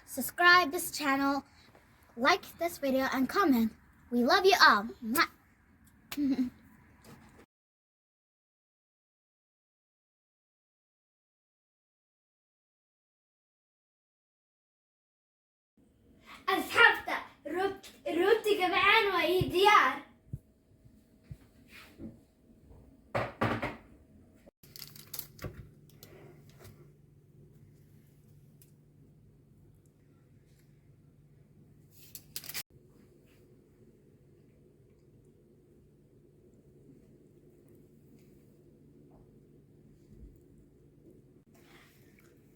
Subscribe this channel, like this video, and comment. We love you all. Mwah. Asxaabta, rootiga macaan waa ii diyaar.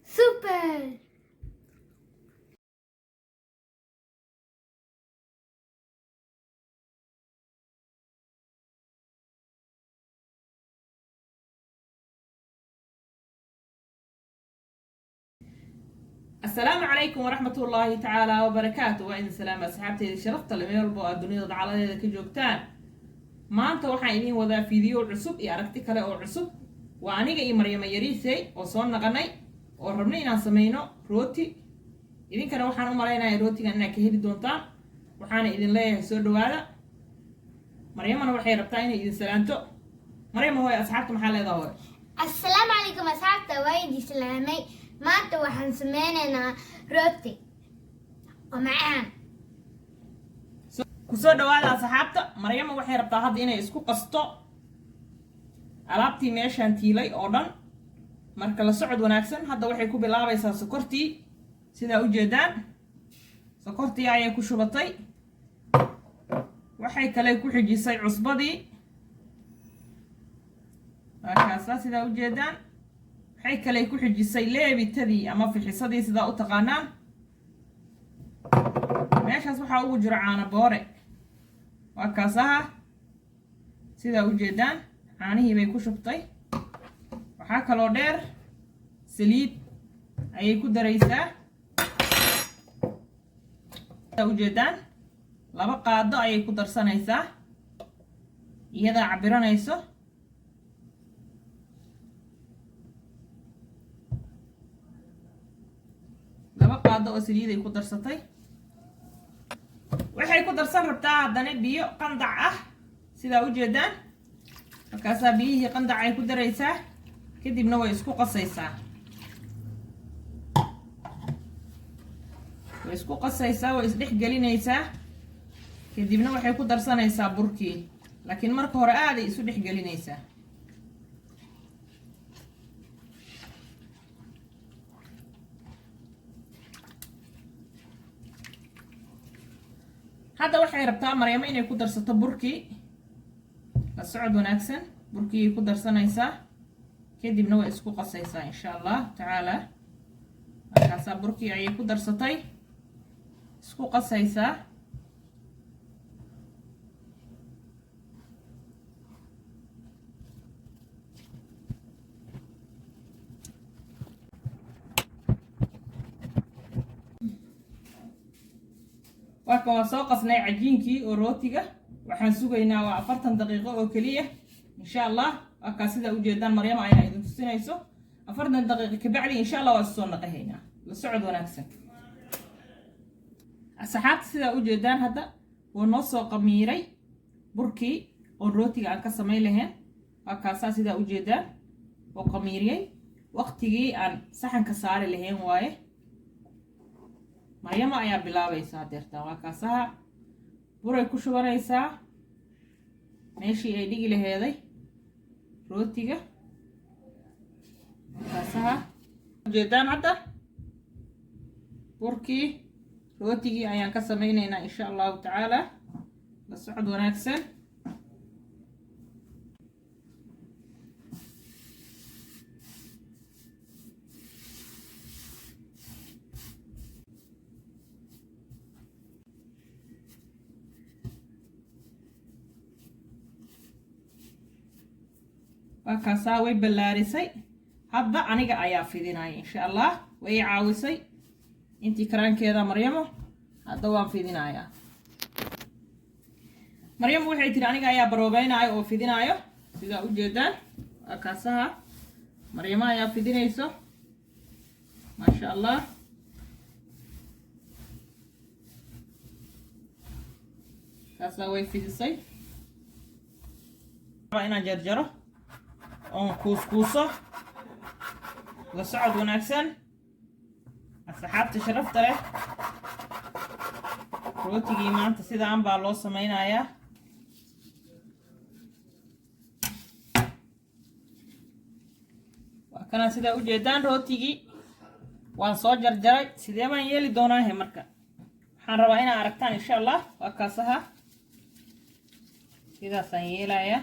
Super. Asalaamu calaykum waraxmat ullaahi tacaala wabarakaatu. Waa idin salaama, asxaabteyda sharafta le, meel walba oo aad dunida dacaladeeda ka joogtaan. Maanta waxaan idiin wadaa fiidiyo cusub iyo aragti kale oo cusub. Waa aniga iyo Maryama Yariisey oo soo naqanay oo rabnay inaan sameyno rooti. Idinkana waxaan u malaynayaa rootigan inaad ka heli doontaan. Waxaana idin leeyahay soo dhawaada. Maryamana waxay rabtaa inay idin salaanto. Maryama hooy, asxaabta maxaa leedaha, hooy? Assalaamu calaykum, asxaabta. Waa idin salaamay. Maanta waxaan sameynaynaa rooti oo macaan. Kusoo dhawaada, asxaabta. Maryama waxay rabtaa hadda inay isku qasto alaabtii meeshaan tiilay oo dhan. Marka la socod wanaagsan. Hadda waxay ku bilaabaysaa sokortii. Sidaa ujeedaan, sokortii ayay ku shubatay. Waxay kale ku xijisay cusbadii, waa kaasa. Sidaa ujeedaan, waxay kale ku xijisay leebitadii ama fixisadii, sidaa u taqaanaan. Meeshaas waxaa ugu jiro caano boore, waa kaasaha. Sidaa ujeedaan, caanihii bay ku shubtay. Waxaa kaloo dheer, saliid ayay ku daraysaa. Sidaa ujeedaan, 2 qaado ayay ku darsanaysaa, iyadaa cabiranayso. 2 qaado oo saliid ay ku darsatay. Waxay ku darsan rabtaa haddana biyo qandac ah, sidaa ujeedaan. Markaasaa biyihii qandac ay ku daraysaa, kadibna way isku qasaysaa, way isku qasaysaa, way isdhex gelinaysaa. Kadibna waxay ku darsanaysaa burkii, laakiin marka hore aaday isu dhex gelinaysaa. Hadda waxay rabtaa Maryamo inay ku darsato burkii. La socod wanaagsan. Burkiiyay ku darsanaysaa, kadibna way isku qasaysaa, insha Allah tacaala. Markaasaa burkii ayay ku darsatay, isku qasaysaa. Waa kan, waa soo qasnay cajiinkii oo rootiga. Waxaan sugaynaa waa 40 daqiiqo oo keliya, insha Allah. Waa kaa, sidaa ujeedaan, Maryama ayaa idin tusinayso. 40 daqiiqo kabacdi, insha Allah, waa soo naqahaynaa. La socod wanaagsan, asxaabta. Sidaa ujeedaan, hadda wuu noo soo qamiiray burkii oo rootiga aan ka samayn lahayn. Waa kaasaa, sidaa ujeedaan, oo qamiiriyey. Waqtigii aan saxanka saari lahayn waaye. Maryama ayaa bilaabaysaa deertaan. Waa kaasaha, buray ku shubanaysaa meeshii ay dhigi laheeday rootiga. Kaasaha ujeedaan, hadda burkii rootigii ayaan ka sameyneynaa, insha Allahu tacaala. La socod wanaagsan. Waa kaasaa, way ballaarisay. Hadda aniga ayaa fidinaya, insha Allah. Way i caawisay intii karaankeeda Maryamo. Hadda waan fidinayaa. Maryamo waxay tiri aniga ayaa baroobeynaayo oo fidinaayo. Sidaa ujeedaan, waa kaasaha, Maryamo ayaa fidinayso, maasha Allah. Saasaa way fidisay. Waa inaan jarjaro oon kuuskuuso. La socod wanaagsan, asxaabta sharafta leh. Rootigii maanta sidaan baa loo sameynayaa. Waa kanaa, sidaa ujeedaan, rootigii waan soo jarjaray. Sidee baan yeeli doonaahe? Marka waxaan rabaa inaa aragtaan, insha Allah. Waa kaasaha, sidaasaan yeelayaa,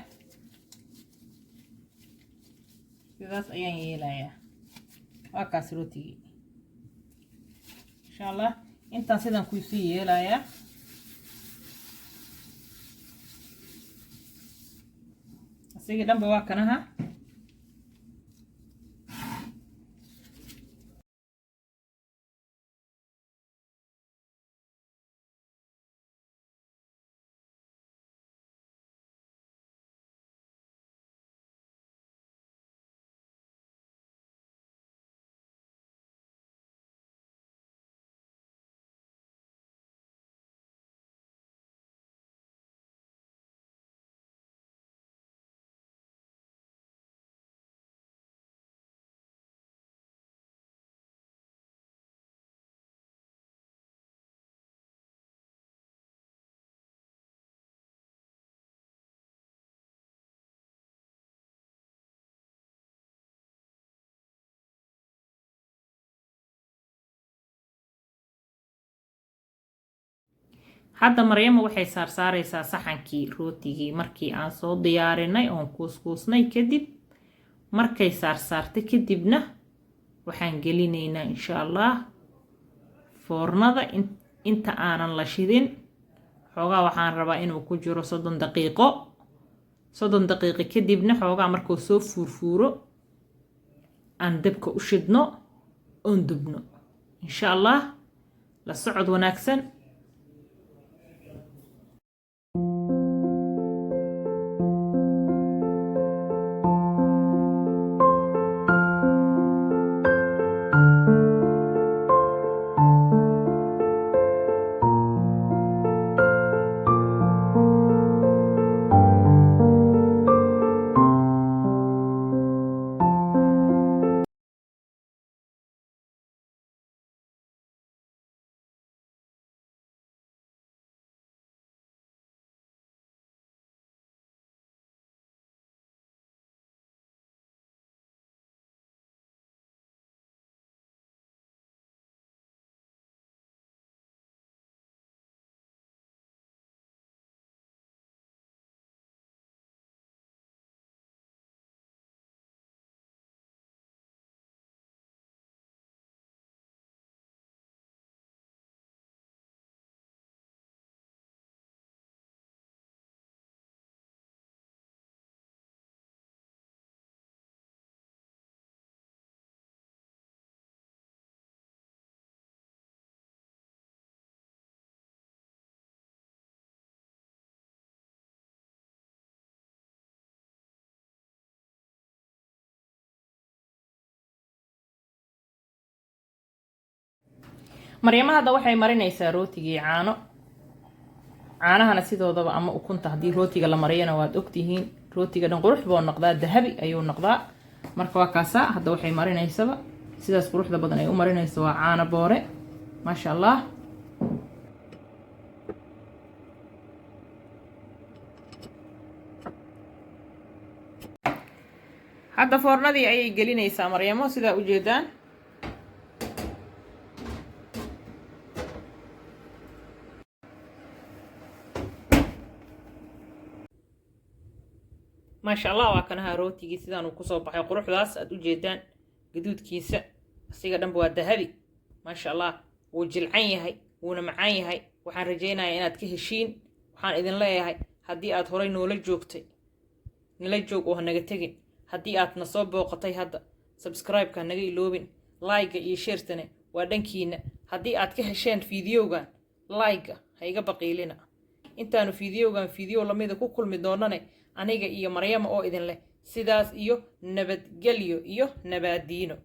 sidaas ayaan yeelayaa. Waa kaas rootigii, insha Allah. Intaan sidaan kuusii yeelayaa. Asigii dhanba waa kanaha. Hadda Maryamo waxay saarsaaraysaa saxankii rootigii markii aan soo diyaarinay oon kuuskuusnay kadib. Markay saarsaartay kadibna waxaan gelinaynaa, insha Allah, foornada. Inta aanan la shidin xoogaa waxaan rabaa inuu ku jiro 30 daqiiqo. 30 daqiiqo kadibna xoogaa markuu soo fuurfuuro aan dabka u shidno oon dubno, insha Allah. La socod wanaagsan. Maryamo hadda waxay marinaysaa rootigii caano. Caanahana sidoodaba ama ukunta haddii rootiga la mariyana, waad ogtihiin, rootiga dhan qurux buu noqdaa, dahabi ayuu noqdaa. Marka waa kaasaa, hadda waxay marinaysaba sidaas quruxda badan ay u marinayso waa caano boore, maasha Allah. Hadda foornadii ayay gelinaysaa Maryamo, sidaa ujeedaan. Maasha Allah, waa kanaha rootigii sidaan uu kusoo baxay, quruxdaas aada u jeedaan, gaduudkiisa asiga dhanba waa dahabi, maasha Allah. Wuu jilcan yahay, wuuna macaan yahay. Waxaan rajaynayaa inaad ka heshiin. Waxaan idin leeyahay, haddii aad horay noola joogtay, nala joog oo hanaga tegin. Haddii aad na soo booqatay hadda, subscribe-ka naga iloobin, like-ga iyo share-tane waa dhankiina. Haddii aad ka hesheen fiidiyowgan, like-ga ha iga baqiilina. Intaanu fiidiyowgan fiidiyow lamida ku kulmi doonane, aniga iyo Maryama oo idin leh sidaas iyo nabadgelyo iyo nabaadiino.